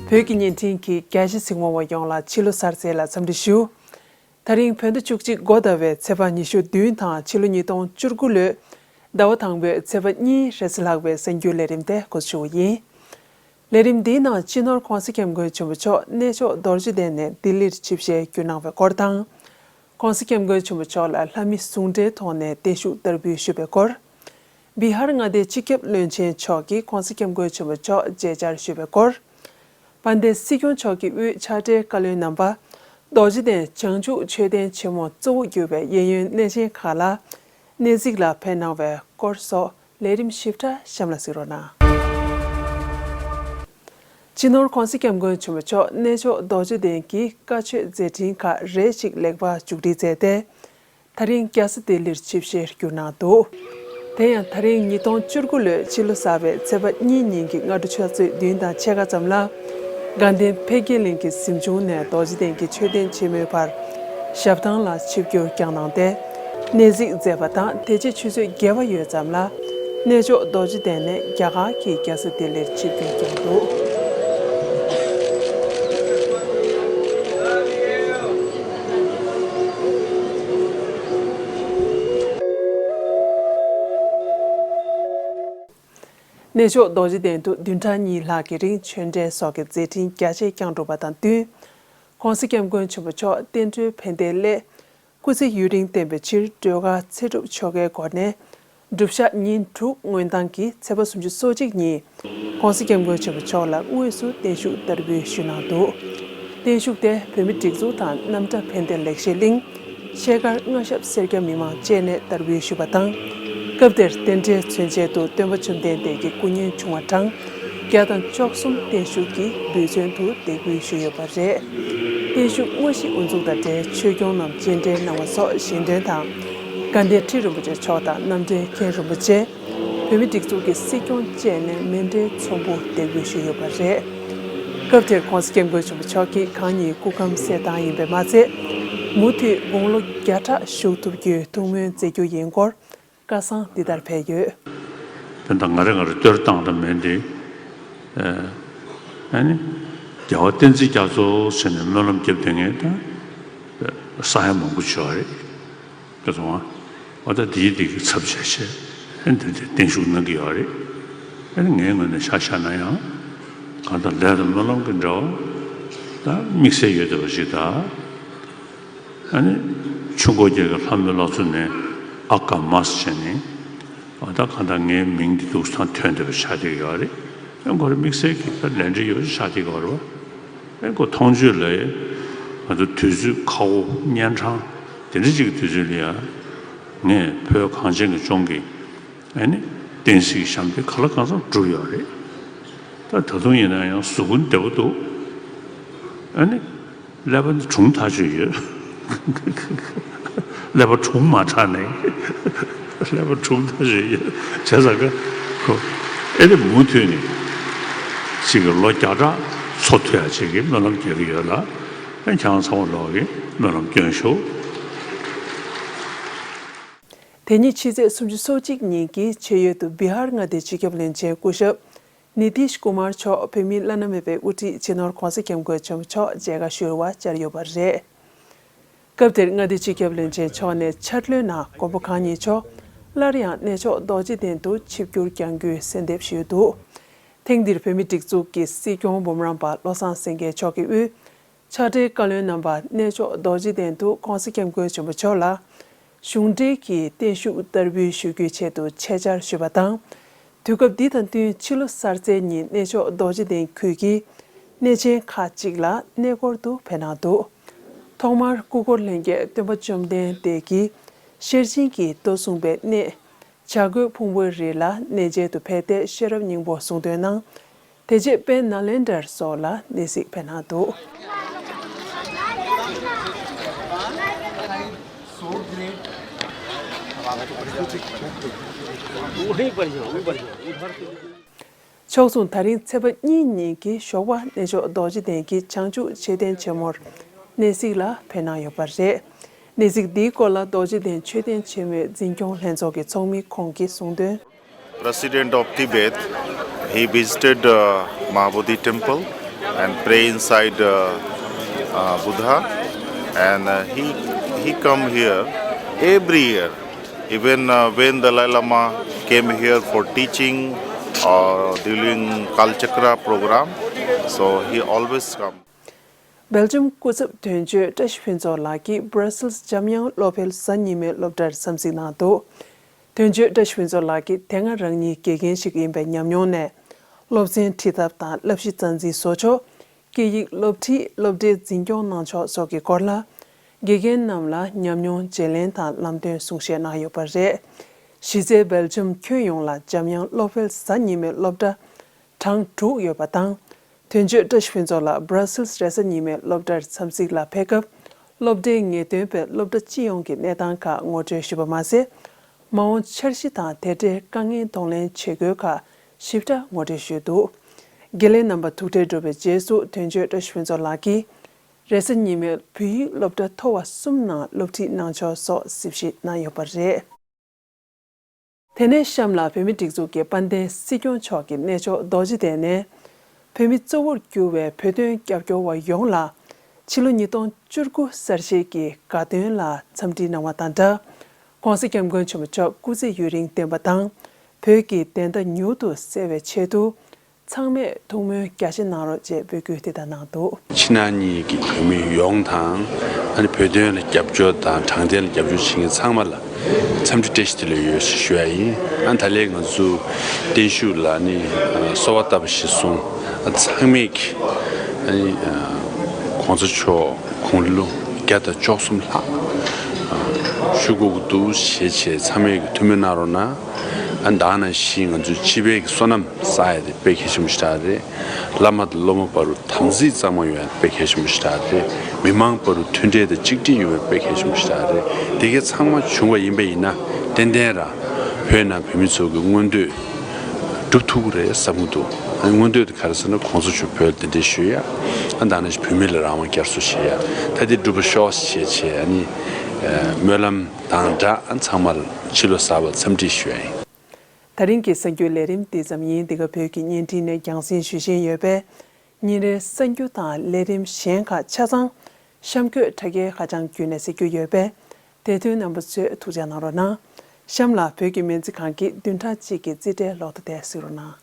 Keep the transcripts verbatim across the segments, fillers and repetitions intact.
བོད་ཀྱི་བརྙན་འཕྲིན་གྱི་རྒྱ་ཆེ་གཟིགས་མོ་བ་ཡོངས་ལ་ཕྱི་ལོ་གསར་ཚེས་ལ་འཚམས་འདྲི་ཞུ། ད་རིང་བོད་ཟླ་བཅུ་གཅིག་འགོ་ཟླ་བའི་ཚེས་པ་ཉི་ཤུ་བདུན་དང་ཕྱི་ལོ་ཉིས་སྟོང་བཅུ་དགུ་ལོའི་ཟླ་བ་དང་པོའི་ཚེས་པ་གཉིས་རེས་གཟའ་ལྷག་པའི་གསར་འགྱུར་ལས་རིམ་དེ་འགོ་ཞུ་བ་ཡིན། ལས་རིམ་འདིའི་ནང་སྤྱི་ནོར་༧གོང་ས་༧སྐྱབས་མགོན་ཆེན་པོ་མཆོག་གནས་མཆོག་རྡོ་རྗེ་གདན་ནས་ལྡི་ལིར་ཆིབས་ཞལ་བསྒྱུར་གནང་བའི་སྐོར་དང་། ྋགོང་ས་ྋསྐྱབས་མགོན་ཆེན་པོ་མཆོག་ལ་ལྷ་མི་ཟུང་འབྲེལ་ཐོག་ནས་བརྟན་བཞུགས་བསྟར་འབུལ་ཞུས་པའི་སྐོར། བི་ཧར་མངའ་སྡེའི་སྤྱི་ཁྱབ་བློན་ཆེན་མཆོག་གིས་ྋགོང་ས་ྋསྐྱབས་མགོན་ཆེན་པོ་མཆོག་མཇལ་བཅར་ཞུས་པའི་སྐོར། དཔལ་ལྡན་སྲིད་སྐྱོང་མཆོག་གི་དབུས་ཕྱག་སྦྲེལ་བཀའ་བློན་རྣམ་པ། རྡོ་རྗེ་གདན་བྱང་ཆུབ་མཆོད་རྟེན་ཆེན་མོ་གཙོ་བོ་གྱུར་པའི་གཡས་གཡོན་གནས་ཆེན་ཁག་ལ་གནས་གཟིགས་ལ་ཕེབས་གནང་བའི་སྐོར་སོགས་ལས་རིམ་ཞིབ་ཕྲ་གཤམ་ལ་གཟིགས་རོགས་གནང་། སྤྱི་ནོར་ྋགོང་ས་ྋསྐྱབས་མགོན་ཆེན་པོ་མཆོག་གནས་མཆོག་རྡོ་རྗེ་གདན་གྱི་བཀའ་ཆོས་མཛད་འཕྲིན་ཁག་རེ་ཞིག་ལེགས་པར་མཇུག་སྒྲིལ་མཛད་དེ། ད་རིང་རྒྱལ་ས་ལྡི་ལིར་ཆིབས་ཞལ་བསྒྱུར་གནང་འདུག་དེ་ཡང་ད་རིང་ཉིས་སྟོང་བཅུ་དགུ་ལོའི་ཕྱི་ལོ་གསར་པའི་ཚེས་པ་གཉིས་ཉིན་གྱི་སྔ་དྲོ་ཆུ་ཚོད་བདུན་དང་ཕྱེད་ཀ་ཙམ་ལ། དགའ་ལྡན་འཕེལ་རྒྱས་གླིང་གི་གཟིམ་ཆུང་ནས་རྡོ་རྗེ་གདན་གྱི་མཆོད་རྟེན་ཆེན་མོའི་བར་ཞབས་ཐང་ལ་ཆིབས་བསྒྱུར་བསྐྱངས་གནང་སྟེ། གནས་གཟིགས་མཛད་པ་དང་། དེ་རྗེས་ཆུ་ཚོད་བརྒྱད་པ་ཡོལ་ཙམ་ལ་གནས་མཆོག་རྡོ་རྗེ་གདན་ནས་རྒྱ་གར་གྱི་རྒྱལ་ས་ལྡི་ལིར་ཆིབས་བསྒྱུར་བསྐྱངས་འདུག་གནས་མཆོག་རྡོ་རྗེ་གདན་དུ་བདུན་ཕྲག་གཉིས་ལྷག་གི་རིང་ཆོས་འབྲེལ་སོགས་ཀྱི་མཛད་འཕྲིན་རྒྱ་ཆེར་བསྐྱངས་གྲུབ་པ་དང་བསྟུན། ྋགོང་ས་ྋསྐྱབས་མགོན་ཆེན་པོ་མཆོག་བསྟན་འགྲོའི་ཕན་བདེའི་སླད། སྐུ་ཚེ་ཡུན་རིང་བརྟན་པའི་ཕྱིར་སྒྲོལ་དཀར་ཚེ་སྒྲུབ་ཆོ་གའི་སྒོ་ནས། སྒྲུབ་ཞག་ཉིན་དྲུག་སྔོན་བཏང་གི་ཚེས་པ་སུམ་ཅུ་སོ་གཅིག་ཉིན། ྋགོང་ས་ྋསྐྱབས་མགོན་ཆེན་པོ་མཆོག་ལ་དངོས་སུ་བརྟན་བཞུགས་བསྟར་འབུལ་ཞུས་གནང་འདུག་བརྟན་བཞུགས་དེ་བོད་མིའི་སྒྲིག་འཛུགས་དང་རྣམ་གྲྭ་ཕན་བདེ་ལེགས་བཤད་གླིང་། ཤེལ་དཀར་མངའ་ཞབས་སེར་སྐྱ་མི་མང་བཅས་ནས་བསྟར་འབུལ་ཞུས་པ་དང་། སྐབས་དེར་རྟེན་འབྲེལ་མཚོན་བྱེད་དུ་སྟོན་པ་བཅོམ་ལྡན་འདས་ཀྱི་སྐུ་བརྙན་ཆུང་བ་གྲངས་བརྒྱ་དང་བཅུ་གསུམ་བརྟན་བཞུགས་ཀྱིས་འབུལ་ཚན་དུ་འདེགས་འབུལ་ཞུས་ཡོད་པ་རེད། བརྟན་བཞུགས་དངོས་གཞི་དབུ་འཛུགས་དང་འབྲེལ་ཆོས་སྐྱོང་རྣམས་སྤྱན་འདྲེན་གནང་བ་སོགས་ཞལ་འདོན་དང་། དགའ་ལྡན་ཁྲི་རིན་པོ་ཆེ་མཆོག་དང་རྣམ་འདྲེན་མཁན་རིན་པོ་ཆེ། བོད་མིའི་སྒྲིག་འཛུགས་ཀྱི་སྲིད་སྐྱོང་བཅས་ནས་མཎྜལ་ཚོམ་བུ་འདེགས་འབུལ་ཞུས་ཡོད་པ་རེད། སྐབས་དེར་ྋགོང་ས་ྋསྐྱབས་མགོན་ཆེན་པོ་མཆོག་གིས་གང་ཉིད་སྐུ་ཁམས་གསལ་ཐང་ཡིན་པས་མ་ཚད། མུ་མཐུད་དགུང་ལོ་བརྒྱ་ཕྲག་བཞུགས་ཐུབ་རྒྱུའི་ཐུགས་སྨོན་མཛད་རྒྱུ་ཡིན་སྐོར་བཀའ་གསང་འདི་ལྟར་ཕེབས་ཡོད། དེ་འདྲ་ང་རེ་ང་རེ་བསྟོད་བཏང་དང་མིན་ཏེ། ཨ་ནི། རྒྱལ་བ་བསྟན་འཛིན་རྒྱ་མཚོ་ཟེར་ནས་སྨོན་ལམ་བརྒྱབ་བསྡད་མཁན་དང་། ས་ཡ་མང་པོ་ཅིག་ཡོད་རེད། དེ་ཚོ་ཨ་ད་དེའི་དེ་གི་ཚབ་བྱས་བྱས་ཨ་ནི་དེ་འདྲ་བརྟན་བཞུགས་གནང་གི་ཡོད་རེད། ཨ་ནི་ངའི་ངོས་ནས་ཆ་བཞག་ན་ཡང་གང་ལྟར་ལས་དང་སྨོན་ལམ་གྱི་འབྲེལ་བ་ད་དམིགས་བསལ་ཡོད་བསྡད་པ་ཞིག་དང་། ཨ་ནི། ཆུ་འགོ་རྒྱལ་གྱི་ལྷ་མོའི་བླ་མཚོ་ནས་ཨ་ཀ་མ་སི་བྱས་ནས། ཨ་ད་གང་ལྟར་ངའི་མིང་འདི་འདུག་སང་ཐོན་བསྡད་པ་ཆགས་བསྡད་ཡོད་རེད། ཨ་ཁོ་རེ་དམིགས་བསལ་གྱི་ད་ལས་འབྲེལ་ཡོད་ཆགས་བསྡད་ཡོད་རེད་བ། ཨ་ཁོ་མཐོང་ཆོས་ལ་ང་ཚོ་དུས་ཚོད་ཁ་བོ་གཉན་འཕྲང་དེ་འདྲ་ཅིག་གི་དུས་ཚོད་ལ་ཡང་ངས་བོད་གངས་ཅན་གྱི་ལྗོངས་ཀྱི་ཨ་ནི་བསྟན་སྲིད་ཀྱི་ཞབས་འདེགས་ག་ལ་གང་འཚམ་བསྒྲུབས་ཡོད་རེད། ད་ད་དུང་ཡིན་ན་ཡང་གཟུགས་པོ་བདེ་པོ་འདུག་ཨ་ནི། ཀླད་པ་འདི་གྲུང་ཐག་ཆོད་ཡོད། ཀླད་པ་གྲུང་མ་དྲགས་ནས། ཀླད་པ་གྲུང་ཐག་ཆོད་ཡོད། བྱས་ཙང་ཀ་ཁོ་ཨེ་ནི་མུ་མཐུད་ནས་ཅིག་གི་ལོ་བརྒྱ་ཕྲག་འཚོ་ཐུབ་ཡ་ཅིག་གི་སྨོན་ལམ་རྒྱག་གི་ཡོད་ལ། ཨེ་ཁྱེད་རང་ཚང་མ་ལོག་གི་སྨོན་ལམ་སྐྱོན་ཤོག་དེ་ཉིན་ཕྱི་ཚེས་སུམ་ཅུ་སོ་གཅིག་ཉིན་གྱི་ཆེས་ཡོལ་དུ་བི་ཧར་མངའ་སྡེའི་སྤྱི་ཁྱབ་བློན་ཆེན་སྐུ་ཞབས། ནི་ཏིཤ་ཀུ་མར་མཆོག་བོད་མིའི་བླ་ན་མེད་པའི་དབུ་ཁྲིད་སྤྱི་ནོར་༧གོང་ས་༧སྐྱབས་མགོན་ཆེན་པོ་མཆོག་མཇལ་ཁ་ཞུ་བར་བཅར་ཡོད་པ་རེད། སྐབས་དེར་མངའ་སྡེའི་སྤྱི་ཁྱབ་བློན་ཆེན་མཆོག་ནས་ཕྱག་ལོའི་ནང་མགོན་པོ་གང་ཉིད་མཆོག་སླར་ཡང་གནས་མཆོག་རྡོ་རྗེ་གདན་དུ་ཆིབས་བསྒྱུར་བསྐྱང་རྒྱུའི་གསོལ་འདེབས་ཞུས་འདུག་ཐེངས་འདིར་བོད་མིའི་སྒྲིག་འཛུགས་ཀྱི་སྲིད་སྐྱོང་འབུམ་རམས་པ་བློ་བཟང་སེང་གེ་མཆོག་གི་དབུས། ཕྱག་སྦྲེལ་བཀའ་བློན་རྣམ་པ་གནས་མཆོག་རྡོ་རྗེ་གདན་དུ་༧གོང་ས་༧སྐྱབས་མགོན་ཆེན་པོ་མཆོག་ལ་གཞུང་འབྲེལ་གྱི་བརྟན་བཞུགས་བསྟར་འབུལ་ཞུ་རྒྱུའི་ཆེད་དུ་ཆེད་བཅར་ཞུས་པ་དང་། དུས་སྐབས་འདི་དང་བསྟུན་ཕྱི་ལོ་གསར་ཚེས་ཉིན་གནས་མཆོག་རྡོ་རྗེ་གདན་ཁུལ་གྱི་གནས་ཆེན་ཁག་ཅིག་ལ་གནས་སྐོར་དུ་ཕེབས་གནང་འདུག་ཐོག་མར་སྐུ་འཁོར་ལྷན་རྒྱས་སྟོན་པ་བཅོམ་ལྡན་འདས་ཀྱིས་ཤེར་ཕྱིན་གྱི་མདོ་གསུངས་པའི་གནས། བྱ་རྒོད་ཕུང་པོའི་རི་ལ་གནས་མཇལ་དུ་ཕེབས་ཏེ་ཤེས་རབ་སྙིང་པོ་གསུངས་དོན་གནང་། དེ་རྗེས་དཔལ་ནཱ་ལེནྡྲར་སོགས་ལ་གནས་གཟིགས་ཕེབས་གནང་འདུག་ཕྱོགས་མཚུངས་ད་རིང་ཚེས་པ་གཉིས་ཉིན་གྱི་ཞོགས་པ་གནས་མཆོག་རྡོ་རྗེ་གདན་གྱི་བྱང་ཆུབ་མཆོད་རྟེན་ཆེན་མོར་གནས་གཟིགས་ལ་ཕེབས་གནང་ཡོད་པ་རེད། གནས་གཟིགས་འདིའི་སྐོར་ལ་རྡོ་རྗེ་གདན་མཆོད་རྟེན་ཆེན་མོའི་འཛིན་སྐྱོང་ལྷན་ཚོགས་ཀྱི་ཚོགས་མི་ཁོང་གིས་གསུངས་དོན། President of Tibet, he visited uh, Mahabodhi temple and pray inside uh, uh, Buddha. And uh, he he come here every year. Even uh, when Dalai Lama came here for teaching or during Kalachakra program, so he always come. སྦེལ་ཇམ་སྐུ་ཚབ་དོན་གཅོད་བཀྲ་ཤིས་ཕུན་ཚོགས་ལགས་ཀྱིས་Brussels འཇམ་དབྱངས་བློ་འཕེལ་གཟའ་ཉི་མའི་སློབ་གྲྭར་འཚམས་གཟིགས་གནང་འདུག་དོན་གཅོད་བཀྲ་ཤིས་ཕུན་ཚོགས་ལགས་ཀྱིས་དེ་སྔ་རང་ཉིད་དགེ་རྒན་ཞིག་ཡིན་པའི་ཉམས་མྱོང་ནས། སློབ་ཚན་ཁྲིད་ཐབས་དང་བསླབ་གཞི་རྩ་འཛིན་བཟོ་ཕྱོགས། སྐད་ཡིག་སློབ་ཁྲིད། སློབ་གྲྭའི་འཛིན་སྐྱོང་གནང་ཕྱོགས་སོགས་ཀྱི་སྐོར་ལ། དགེ་རྒན་རྣམས་ལ་ཉམས་མྱོང་བརྗེ་ལེན་དང་ལམ་སྟོན་གསུང་བཤད་གནང་ཡོད་པ་རེད། གཞི་རྩའི་སྦེལ་ཇམ་ཁྱོན་ཡོངས་ལ་འཇམ་དབྱངས་བློ་འཕེལ་གཟའ་ཉི་མའི་སློབ་གྲྭ་གྲངས་དྲུག་ཡོད་པ་དང་། དོན་གཅོད་བཀྲ་ཤིས་ཕུན་ཚོགས་ལགས་Brussels རེས་གཟའ་ཉི་མའི་སློབ་གྲྭར་འཚམས་གཟིགས་ལ་ཕེབས་སྐབས། སློབ་གྲྭའི་ངེས་སྟོན་པས་སློབ་གྲྭ་སྤྱི་ཡོངས་ཀྱི་གནས་སྟངས་ཁག་ངོ་སྤྲོད་ཞུས་པ་མ་ཟད། མ་འོངས་འཆར་གཞི་དང་དེ་འབྲེལ་དཀའ་ངལ་གདོང་ལེན་བྱེད་དགོས་ཁག་ཞིབ་ཕྲ་ངོ་སྤྲོད་ཞུས་འདུག་དགེ་ལས་རྣམ་པ་ཐུག་འཕྲད་གྲུབ་པའི་རྗེས་སུ་དོན་གཅོད་བཀྲ་ཤིས་ཕུན་ཚོགས་ལགས་ཀྱིས། རེས་གཟའ་ཉི་མའི་བོད་ཡིག་སློབ་གྲྭ་མཐོ་བ་གསུམ་ནང་སློབ་ཁྲིད་གནང་ཕྱོགས་སོགས་གཟིགས་ཞིབ་གནང་ཡོད་པ་རེད། དེ་ནས་གཤམ་ལ་བོད་མིའི་སྒྲིག་འཛུགས་ཀྱི་དཔལ་ལྡན་སྲིད་སྐྱོང་མཆོག་གིས་གནས་མཆོག་རྡོ་རྗེ་གདན་ནས། བོད་མི་གཙོ་བོར་གྱུར་བའི་བོད་དོན་རྒྱབ་སྐྱོར་བ་ཡོངས་ལ། ཕྱི་ལོ་ཉིས་སྟོང་བཅུ་དགུ་གསར་བཞད་ཀྱི་དགའ་སྟོན་ལ་འཚམས་འདྲི་གནང་བ་དང་སྦྲགས། ྋགོང་ས་ྋསྐྱབས་མགོན་ཆེན་པོ་མཆོག་སྐུ་ཚེ་ཡུན་རིང་བརྟན་པ་དང་། བོད་ཀྱི་བདེན་མཐའ་མྱུར་དུ་གསལ་བའི་ཆེད་དུ། ཚང་མས་ཐུགས་སྨོན་རྒྱ་ཆེ་གནང་རོགས་ཅེས་འབོད་སྐུལ་དེ་ལྟར་གནང་འདུག་ཕྱི་ནང་གཉིས་ཀྱི་བོད་མི་ཡོངས་དང་། ཨ་ནི་བོད་དོན་ལ་རྒྱབ་སྐྱོར་དང་དྲང་བདེན་ལ་རྒྱབ་སྐྱོར་བྱེད་མཁན་ཚང་མ་ལ་འཚམས་འདྲི་བཀྲ་ཤིས་བདེ་ལེགས་ཡོད་ཞེས་ཞུ་ཡ་ཡིན། ཨ་ནི་ད་ལན་ང་ཚོ་བརྟན་བཞུགས་ལ་ནི་གསོལ་བ་བཏབ་པ་གཞིར་བཟུང་ཚང་མས་ཀྱི་ཨ་ནི་ྋགོང་ས་མཆོག་དགུང་ལོ་བརྒྱ་དང་བཅུ་གསུམ་ལྷག་བཞུགས་དགོས་ཀྱི་འདུག་ཞེས་བྱས་ཚང་མས་ཀྱི་ཐུགས་སྨོན་གནང་རོགས་གནང་། ཨ་ནི་ད་ག་ནང་བཞིན་ང་ཚོའི་སྤྱི་པའི་གི་བསོད་ནམས་བསགས་ཡ་དེ་དཔེ་གལ་ཆེན་པོ་ཞིག་རེད། བླ་མ་དང་སློབ་མ་བར་དུ་དམ་ཚིག་གཙང་མ་ཡོང་ཡ་དཔེ་གལ་ཆེན་པོ་ཞིག་རེད། མི་མང་བར་དུ་མཐུན་འབྲེལ་དང་གཅིག་སྒྲིལ་ཡོང་ཡ་དཔེ་གལ་ཆེན་པོ་ཞིག་རེད། དེ་གའི་ཚང་མ་བྱུང་བ་ཡིན་པ་ཡིན་ན་ཏན་ཏན་ར་བོད་ནང་བོད་མི་ཚོ་གི་མངོན་འདོད་སྒྲུབ་ཐུབ་ཀྱི་རེད་བསམ་གྱི་འདུག་ཨ་ནི་མངོན་འདོད་དེ་ག་རེ་ཟེར་ན་ྋགོང་ས་མཆོག་བོད་ལ་གདན་འདྲེན་ཞུ་ཡ། ཨ་ད་ནང་བཞིན་བོད་མི་ལ་རང་དབང་བསྐྱར་གསོ་བྱེད་ཡ། ད་དེ་འགྲུབ་པ་ཤོག་ཞེས་བྱས་ཨ་ནི་སྨོན་ལམ་དང་སྦྲགས་ཚང་མར་ཕྱི་ལོ་གསར་པར་འཚམས་འདྲི་ཞུ་ཡ་ཡིན། ད་རིང་གི་གསར་འགྱུར་ལས་རིམ་འདི་ཙམ་ཡིན། འདི་ག་བོད་ཀྱི་བརྙན་འཕྲིན་ནས་རྒྱང་སྲིང་ཞུ་བཞིན་ཡོད་པས། ཉིན་རེའི་གསར་འགྱུར་དང་ལས་རིམ་གཞན་ཁག་ཆ་ཚང་གཤམ་འཁོད་དྲ་རྒྱའི་ཁ་བྱང་བརྒྱུད་ནས་གཟིགས་རྒྱུ་ཡོད་པས། དེ་དོན་རྣམ་པ་ཚོས་ཐུགས་འཇགས་གནང་རོགས་གནང་། གཤམ་ལ་བོད་ཀྱི་སྨན་རྩིས་ཁང་གི་བདུན་ཕྲག་གཅིག་གི་རྩིས་ཁྲའི་ལོ་ཐོ་དེ་གཟིགས་རོགས་གནང་།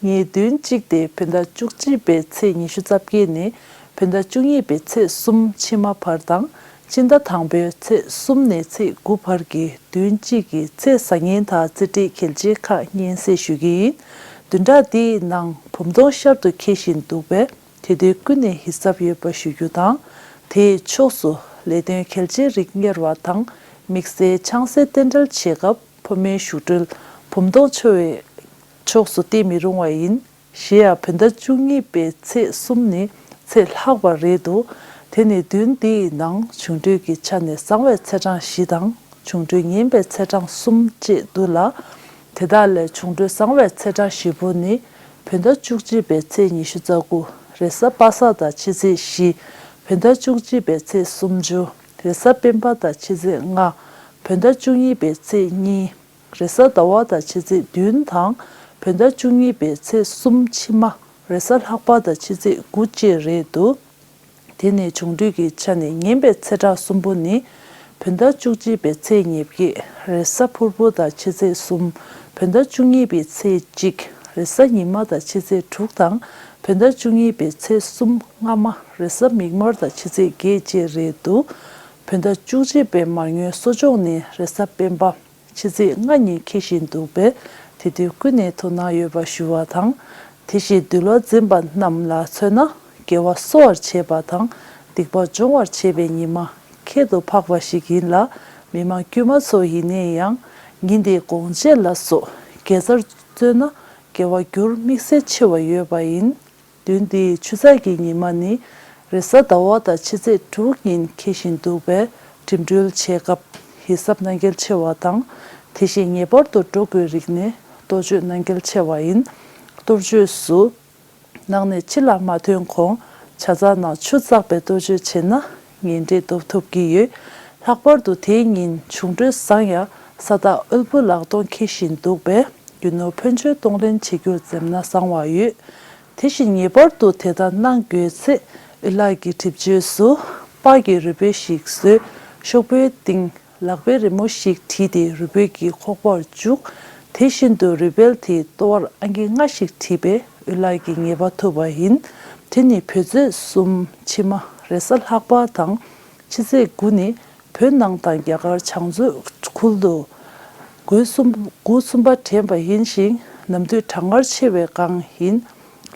ངེས་བདུན་གཅིག་སྟེ་བོད་ཟླ་བཅུ་གཅིག་པའི་ཚེས་ཉི་ཤུ་རྩ་བརྒྱད་ནས་བོད་ཟླ་བཅུ་གཉིས་པའི་ཚེས་གསུམ་ཕྱི་མ་བར་དང་། སྤྱི་ཟླ་དང་པོའི་ཚེས་གསུམ་ནས་ཚེས་དགུ་བར་གྱི་བདུན་གཅིག་གི་ཚེས་བཟང་ངན་དང་རྩིས་ཁྲའི་གལ་ཆེའི་ཁག་སྙན་སེང་ཞུ་གི་ཡིན། བདུན་ཕྲག་འདིའི་ནང་བུམ་སྟོང་ཤར་དུ་འཁེལ་བཞིན་འདུག་པས། དེ་དུས་ཀུན་ནས་ཡིད་གཟབ་ཡོད་པ་ཞུ་རྒྱུ་དང་། དེའི་ཕྱོགས་སུ་ལས་དོན་གལ་ཆེའི་རིགས་གཉེར་བ་དང་། དམིགས་བསལ་ཆང་སའི་རྟེན་འབྲེལ་བྱེད་སྐབས་ཕོ་མོའི་བཞུགས་གྲལ་བུམ་སྟོང་འཕྱོ་བའི་ཕྱོགས་སུ་བལྟས་མི་རུང་བ་ཡིན། གཞན་ཡང་བོད་ཟླ་བཅུ་གཉིས་པའི་ཚེས་གསུམ་ནི་ཚེས་ལྷག་པ་རེད་འདུག་དེ་ནི་བདུན་འདིའི་ནང་འབྱུང་འཕྲོད་ཀྱི་ཆ་ནས་བཟང་བའི་ཚེས་གྲངས་བཞི་དང་། འབྱུང་འཕྲོད་ངན་པའི་ཚེས་གྲངས་གསུམ་བཅས་འདུག་ལ། དེ་དག་ལས་འབྱུང་འཕྲོད་བཟང་བའི་ཚེས་གྲངས་བཞི་པོ་ནི། བོད་ཟླ་བཅུ་གཅིག་པའི་ཚེས་ཉི་ཤུ་རྩ་དགུ། རེས་གཟའ་པ་སངས་དང་ཕྱི་ཚེས་བཞི། བོད་ཟླ་བཅུ་གཅིག་པའི་ཚེས་སུམ་ཅུ། རེས་གཟའ་སྤེན་པ་དང་ཕྱི་ཚེས་ལྔ། བོད་ཟླ་བཅུ་གཉིས་པའི་ཚེས་གཉིས། རེས་གཟའ་ཟླ་བ་དང་ཕྱི་ཚེས་བདུན་དང་། བོད་ཟླ་བཅུ་གཉིས་པའི་ཚེས་གསུམ་ཕྱི་མ། རེས་གཟའ་ལྷག་པ་དང་ཕྱི་ཚེས་དགུ་བཅས་རེད་འདུག་དེ་ནས་འབྱུང་འཕྲོད་ཀྱི་ཆ་ནས་ངན་པའི་ཚེས་གྲངས་གསུམ་པོ་ནི། བོད་ཟླ་བཅུ་གཅིག་པའི་ཚེས་ཉེར་བརྒྱད། རེས་གཟའ་ཕུར་བུ་དང་ཕྱི་ཚེས་གསུམ། བོད་ཟླ་བཅུ་གཉིས་པའི་ཚེས་གཅིག། རེས་གཟའ་ཉི་མ་དང་ཕྱི་ཚེས་དྲུག་དང་། བོད་ཟླ་བཅུ་གཉིས་པའི་ཚེས་གསུམ་སྔ་མ། རེས་གཟའ་མིག་དམར་དང་ཕྱི་ཚེས་བརྒྱད་བཅས་རེད་འདུག་བོད་ཟླ་བཅུ་གཅིག་པའི་མར་ངོའི་གསོ་སྦྱོང་ནི་རེས་གཟའ་སྤེན་པ། ཕྱི་ཚེས་ལྔ་ཉིན་འཁེལ་བཞིན་འདུག་པས། དེ་དུས་ཀུན་ནས་ཐུགས་སྣང་ཡོད་པ་ཞུ་བ་དང་། དེ་བཞིན་འདུལ་བ་འཛིན་པ་རྣམས་ལ་མཚོན་ན། དགེ་བ་གསོ་བར་བྱེད་པ་དང་། སྡིག་པ་སྦྱོང་བར་བྱེད་པའི་ཉི་མ་ཁྱད་དུ་འཕགས་པ་ཞིག་ཡིན་ལ། མི་མང་དཀྱུས་མ་ཚོ་ཡིན་ན་ཡང་། ཉིན་དེའི་དགོང་རྗེས་ལ་སོགས་དགེ་རྩར་བརྩོན་ན། དགེ་བ་འགྱུར་དམིགས་བསལ་ཆེ་བ་ཡོད་པ་ཡིན། བདུན་འདིའི་ཆུ་ཚོད་ཀྱི་ཉི་མ་ནི། རེས་གཟའ་ཟླ་བ་དང་ཕྱི་ཚེས་དྲུག་ཉིན་འཁེལ་བཞིན་འདུག་པས། འགྲིམ་འགྲུལ་བྱེད་སྐབས་ཡིད་གཟབ་གནང་གལ་ཆེ་བ་དང་། དེ་བཞིན་ངེས་པར་དུ་འགྲོ་དགོས་རིགས་ནི། གཏོར་བཅོས་གནང་གལ་ཆེ་བ་ཡིན། གཏོར་བཅོས་སུ། ནང་ནས་ཕྱི་ལ་མ་ཐོན་གོང་ཇ་ཚགས་ནང་ཆུ་བཙགས་པའི་གཏོར་བཅོས་བྱས་ན་ངན་འབྲས་ཐོབ་ཐུབ་ཀྱི་ཡོད། ལྷག་པར་དུ་དེའི་ཉིན་འབྱུང་འཕྲོད་བཟང་ཡང་ས་བདག་དབུལ་པོ་ལག་སྟོང་འཁེལ་བཞིན་འདུག་པས། རྒྱུ་ནོར་ཕོན་ཆོས་གཏོང་ལེན་བྱེད་རྒྱུར་འཛེམ་ན་བཟང་བ་ཡོད། དེ་བཞིན་ངེས་པར་དུ་དེ་ལྟར་གནང་དགོས་ཚེ། དབུ་ལགས་ཀྱི་གྲིབ་བྱེད་སུ་སྤགས་ཀྱི་རུས་སྦལ་ཞིག་བཟོས། ཤོག་བུའི་སྟེང་ལག་པའི་རི་མོ་ཞིག་བྲིས་ཏེ་རུས་སྦལ་གྱི་ཁོག་པར་བཅུག་དེ་བཞིན་དུ་རུས་སྦལ་དེའི་ལྟོ་བར་ཨང་ཀི་ལྔ་ཞིག་བྲིས་པས་དབུ་ལགས་ཀྱི་ངེས་པ་ཐུབ་པ་ཡིན། དེ་ནི་བོད་ཚེས་གསུམ་ཕྱི་མ་རེས་གཟའ་ལྷག་པ་དང་། ཕྱི་ཚེས་དགུ་ནི་བོད་ནང་དང་རྒྱ་གར་བྱང་མཛོད་ཁུལ་དུ་དགུན་གསུམ་དགུན་གསུམ་པ་དྲན་པ་ཡིན་ཞིང་། ནམ་དུས་གྲང་ངར་ཆེ་བའི་སྒང་ཡིན།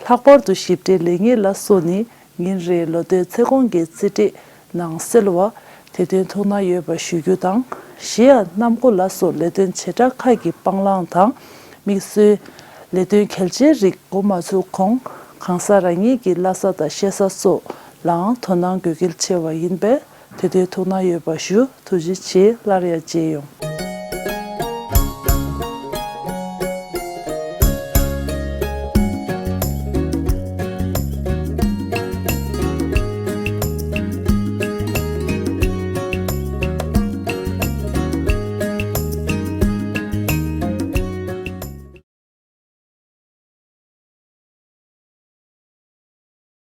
ལྷག་པར་དུ་ཞིབ་ཕྲའི་ལེགས་ཉེས་ལ་སོགས་ནི་ཉིན་རེའི་ལོ་ཐོའི་ཚེ་གོང་གི་རྩིས་འབྲས་ནང་གསལ་བ། དེ་དོན་ཐུགས་སྣང་ཡོད་པ་ཞུ་རྒྱུ་དང་། གཞི་ཡང་གནམ་སྒོ་ལ་སོགས་ལས་དོན་བྱེ་བྲག་ཁག་གི་སྤང་བླང་དང་། དམིགས་བསལ་ལས་དོན་གལ་ཆེའི་རིགས་འགོ་མ་ཚུགས་གོང་གང་ཟག་རང་ཉིད་ཀྱི་བླ་གཟའ་དང་གཤེད་གཟའ་སོགས་ལའང་དོ་སྣང་དགོས་གལ་ཆེ་བ་ཡིན་པས། དེ་དོན་ཐུགས་སྣང་ཡོད་པ་ཞུ། ཐུགས་རྗེ་ཆེ། སླར་ཡང་མཇལ་ཡོང་།